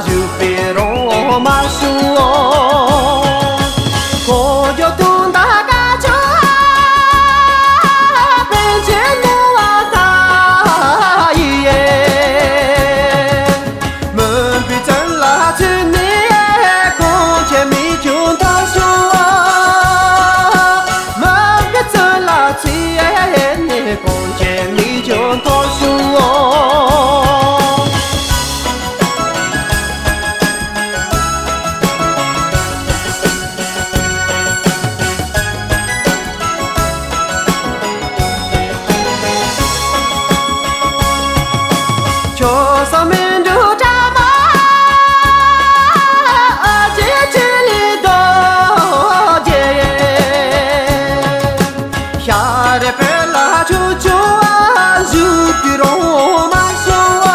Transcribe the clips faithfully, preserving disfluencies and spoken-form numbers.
བཞུགས་པའི་རོང་མ་ཤོང་། གོ་རྒྱུ་དུང་ད་ཀ་ཅོ། པན་ཆེན་ནོ་བ་ད་ཡི་ཡེ། མུན་པའི་བཙོན་ལ་ཚུད་ནས་གངས་ཅན་མི་ཆོས་མཐོ་ཤོང་། མུན་པའི་བཙོན་ལ་ཚུད་ནས་གངས་ཅན་མི་ཆོས་མཐོ་ཤོང་། ཆོས་སམ་མི་འགྲོ་གྲྭ་མ། ཨ་ཅེ་ཅེ་ལི་རྡོ་རྗེ། ཤར་བོད་ལ་ཆོས་ཆོས་བཞུགས་ཀྱི་རོང་མ་ཤོང་།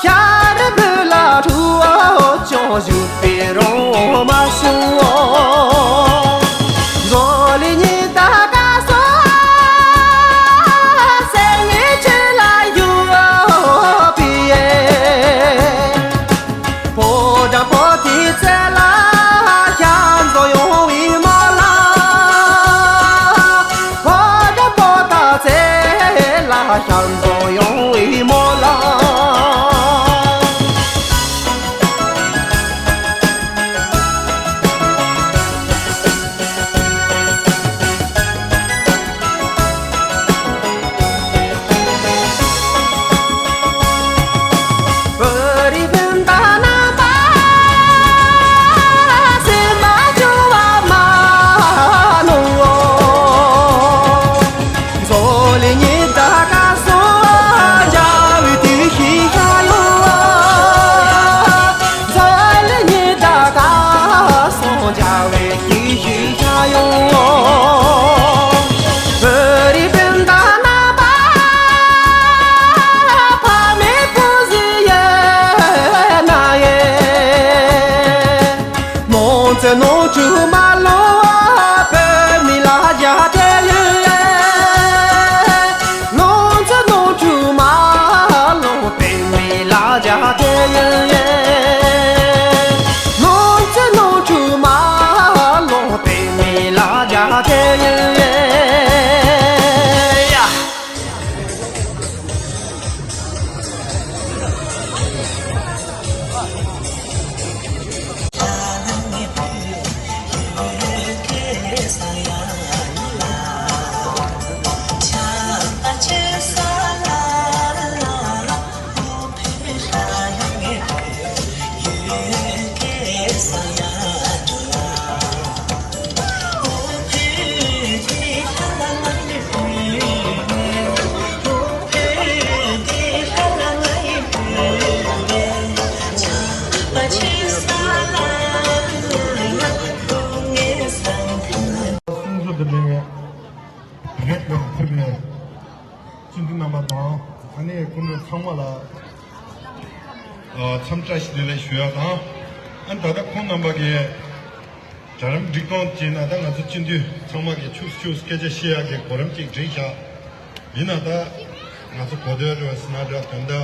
ཤར་བོད་ལ་ཆོས་ཆོས་བཞུགས་པའི་རོང་མ་ཤོང་། མཛོ་ལི་ཉི་ཟླ་ག་སོ། སེང་གེ་ཆོས་ལ་ཡོད་པའི། ཕོ་བྲང་པོ་ཏི་ཙེ་ལ་ཞལ་འཛོམས་ཡོང་བའི་མོ་ལ། ཕོ་བྲང་པོ་ཏི་ཙེ་ལ་ཞལ་འཛོམས་ཡོང་བའི་མོ་ལ། གསུང་ཚོགས་འདི་འདྲའི་རེད་དང་ཕུལ་བའི་སྤྱི་འཐུས་རྣམ་པ་དང་། ཨ་ནེ་སྐུ་མགྲོན་ཚང་མ་ལ་འཚམས་བཀྲ་ཤིས་བདེ་ལེགས་ཞུ་ཡག་དང་། ཨ་ནི་ད་ལྟ་ཁོང་རྣམ་པ་གིས་གྲལ་རིམ་སྒྲིག་སྟངས་བྱས་ན། ད་ང་ཚོ་སྤྱི་འཐུས་ཚང་མ་གིས་ཆུགས་སུ་ཆུགས་སུ་སྐད་ཆ་བཤད་ཡག་གི་གོ་རིམ་ཅིག་བསྒྲིགས་བཞག་ཡིན་ན་ད་ང་ཚོ་གོ་ཐོས་རེད་པ་ཟེར་ན་འདྲ། དོན་དག་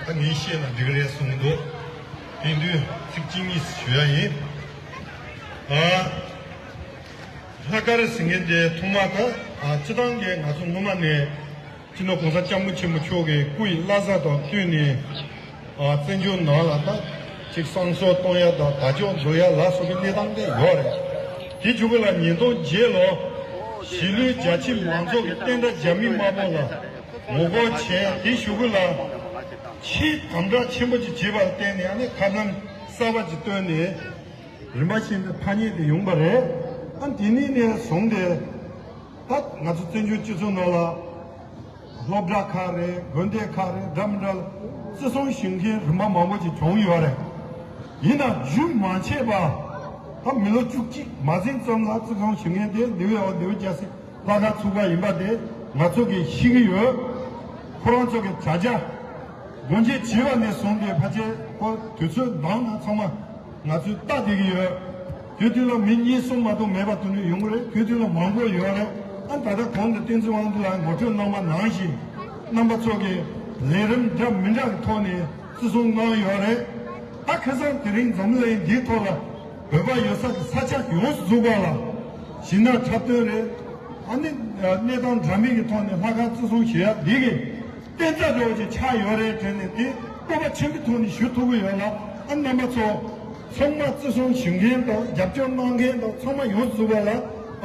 ད་ངས་བཤད་ན་འགྲིག་གི་རེད་གསུངས་འདུག་དེ་དུས་ཚིག་གཅིག་གཉིས་ཞུ་ཡག་ཡིན། ཨ། ལྷག་དཀར་ཟེར་མཁན་དེ་ཐོག་མ་ད། ཨ། སྤྱི་བཏང་གི་ང་ཚོ་སྔོན་མ་ནས་སྤྱི་ནོར་༸གོང་ས་༸སྐྱབས་མགོན་ཆེན་པོ་མཆོག་གི་སྐུ་ཡི་བླ་གཟའ་དང་བསྟུན་ནས། ཨ། བཙན་བྱོལ་ནང་ལ་ད་ཅིག་བསང་གསོལ་གཏོང་ཡ་དང་དར་ལྕོག་འཛུགས་ཡ་ལ་སོགས་པའི་གནས་སྟངས་དེ་ཡོད་རེད། དེ་གཞུག་གུ་ལ་ཉིས་སྟོང་བརྒྱད་ལོ་གཞིས་ལུས་རྒྱ་ཆེ་མང་ཚོགས་ཀྱི་བསྟན་དགྲ་རྒྱ་མི་དམར་པོ་ལ་ངོ་རྒོལ་བྱས། དེ་གཞུག་གུ་ལ་ཆེས་དམ་དྲག་ཆེན་པོ་ཅིག་བྱས་པར་བརྟེན་ནས། ཨ་ནི་ཁ་སྣོན་གསར་པ་ཅིག་བཏོན་ནས། རིམ་པ་བཞིན་དུ་ཐ་སྙད་དེ་ཡོང་པ་རེད། ཨ། དེ་ནས་ནས་བཟུང་སྟེ་ད་ང་ཚོ་བཙན་བྱོལ་སྤྱི་ཚོགས་ནང་ལ་སློབ་གྲྭ་ཁག་རེད། དགོན་སྡེ་ཁག་རེད། འདྲ་མི་འདྲ་ལ་བརྩི་སྲུང་ཞུ་མཁན་རིམ་པ་མང་པོ་ཅིག་བྱུང་ཡོད་རེད། ཡིན་ནའང་རྒྱུན་མ་ཆད་པ། ད་མི་ལོ་བཅུ་གཅིག་མ་ཟིན་ཙམ་ལ་བརྩི་སྲུང་ཞུ་མཁན་དེ་ལྡེའུ་ཡ་ཝ་ལྡེའུ་སྐྱ་སེར་ལྷག་དཀར་ཚོགས་པ་ཡིན་པ་དེ་ང་ཚོ་གིས་ཤེས་ཀྱི་ཡོད། ཁོ་རང་ཚོ་གི་བྱ་བྱ་སྒོ་འབྱེད་བྱས་པ་ནས་བཟུང་སྟེ་ཕལ་ཆེར་ཁོ་དུས་ཚོད་འདང་ན་ཚང་མ་ང་ཚོས་ལྟ་བསྡད་ཀྱི་ཡོད། དེ་དུས་ལ་མི་གཉིས་གསུམ་མ་གཏོགས་མེད་པ་དེ་འདྲ་ཡོང་གི་རེད། དེ་དུས་ལ་མང་པོ་ཡོད་རེད། ཨ། ད་ལྟ་གོང་དུ་བསྟན་འཛིན་དབང་འདུས་ལགས་ངོ་སྤྲོད་གནང་བ་ནང་བཞིན་རྣམ་པ་ཚོ་གིས་ལས་རིམ་འདྲ་མི་འདྲ་གི་ཐོག་ནས། བརྩི་སྲུང་གནང་ཡོད་རེད། ད་ཁ་སང་དེ་རིང་འཛམ་གླིང་འདིའི་ཐོག་ལ་བོད་པ་ཡོད་ས་ཀྱི་ས་ཆ་ཡོངས་སུ་རྫོགས་པ་ལ་གཞིས་སྣ་འཁྲབ་སྟོན་རེད། ཨ་ནི་གནས་སྟངས་འདྲ་མིན་གྱི་ཐོག་ནས་ལྷ་ཁང་བརྩི་སྲུང་ཞུ་ཡ་འདི་གི་བརྟན་རྩ་འདྲ་བོ་ཅིག་ཆགས་ཡོད་རེད་དྲན་ནས། དེ་སྤོབས་པ་ཆེན་པོའི་ཐོག་ནས་ཞུ་ཐུབ་ཀྱི་ཡོད་ལ། ཨ་རྣམ་པ་ཚོ་ཚང་མ་བརྩི་སྲུང་ཞུ་མཁན་དང་རྒྱབ་སྐྱོར་གནང་མཁན་དང་ཚང་མ་ཡོངས་སུ་རྫོགས་པ་ལ་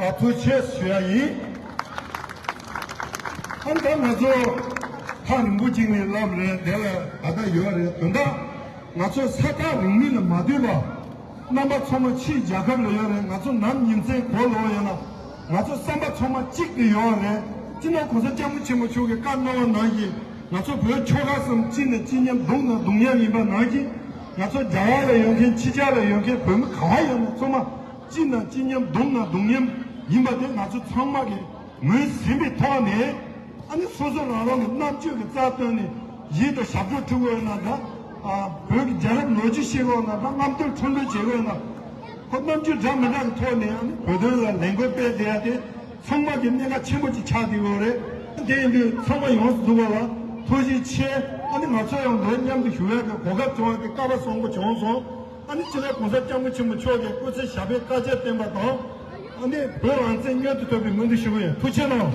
ཨ་ཐུགས་རྗེ་ཆེ་ཞུ་ཡ་ཡིན། ཨ་ནི་ད་ང་ཚོ་ཐག་རིང་པོ་ཅིག་ནས་ལབ་རེད། དེ་ལ་ད་ལྟ་ཡོད་རེད། དོན་དག་ང་ཚོ་ས་ཐག་རིང་མིན་ལ་མ་ལྟོས་པ། རྣམ་པ་ཚང་མ་ཕྱིའི་རྒྱལ་ཁབ་ལ་ཡོད་རེད། ང་ཚོ་ནམ་ཉིན་མཚན་ག་ལ་ཡོད་ན་ང་ཚོ་བསམ་པ་ཚང་མ་གཅིག་ཏུ་ཡོད་རེད། སྤྱི་ནོར་གོང་ས་སྐྱབས་མགོན་ཆེན་པོ་མཆོག་གིས་བཀའ་གནང་བ་ནང་བཞིན། ང་ཚོ་བོད་ཆོལ་ཁ་གསུམ་གཅིག་ནས་གཅིག་མཉམ། བསྡོམས་ན་བསྡོམས་མཉམ་ཡིན་པ་ནང་བཞིན། ང་ཚོ་རྒྱ་གར་ལ་ཡོད་མཁན། ཕྱི་རྒྱལ་ལ་ཡོད་མཁན་བོད་མི་ག་པར་ཡོད་ན་ཚང་མ་གཅིག་ན་གཅིག་མཉམ། བསྡོམས་ན་བསྡོམས་མཉམ་ཡིན་པ་དེ་ང་ཚོ་ཚང་མ་གིས་ངོས་ཟིན་པའི་ཐོག་ནས། ཨ་ནི་སོ་སོ་རང་རང་གི་རྣམ་དཔྱོད་ཀྱི་རྩལ་བཏོན་ནས་ཡིད་དུ་ཞབས་བྲོ་འཁྲབ་དགོས་ཡོད་ན་འདྲ། ཨ་བོད་ཀྱི་རྒྱལ་རབས་ལོ་རྒྱུས་ཤེས་དགོས་ཡོད་ན་འདྲ། རྔམ་སྟོན་ཁྲོམ་སྐོར་བྱེད་དགོས་ཡོད་ན། ཁོ་རྣམ་དཔྱོད་འདྲ་མི་འདྲ་གི་ཐོག་ནས་ཨ་ནི་བོད་དོན་ལ་ལས་འགུལ་སྤེལ་བསྡད་ཡ་དེ་ཚང་མ་གི་གནད་འགག་ཆེན་པོ་ཅིག་ཆགས་བསྡད་ཡོད་རེད། དེ་ཡིན་དུས་ཚང་མ་ཡོངས་སུ་རྫོགས་པ་ལ་ཐུགས་རྗེ་ཆེ། ཨ་ནི་ང་ཚོ་ཡང་འདིར་མཉམ་དུ་བཞུགས་ཡ་གི་གོ་སྐབས་བྱུང་བ་དེ་སྐལ་པ་བཟང་པོ་བྱུང་སོང་། ཨ་ནི་སྤྱི་ནོར་གོང་ས་སྐྱབས་མགོན་ཆེན་པོ་མཆོག་གིས་སྐུ་ཚེ་ཞབས་པད་བསྐལ་བརྒྱར་བརྟན་པ་དང་། ཨ་ནི་བོད་རང་བཙན་མྱུར་དུ་ཐོབ་པའི་སྨོན་འདུན་ཞུ་གི་ཡིན། ཐུགས་རྗེ་གནང་།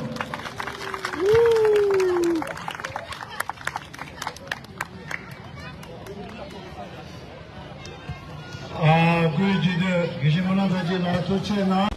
ཨ་སྐུའི་རྗེས་ཟློས་དགེ་བཤེས་སྨོན་ལམ་རྡོ་རྗེ་ལགས་ཐུགས་རྗེ་གནང་།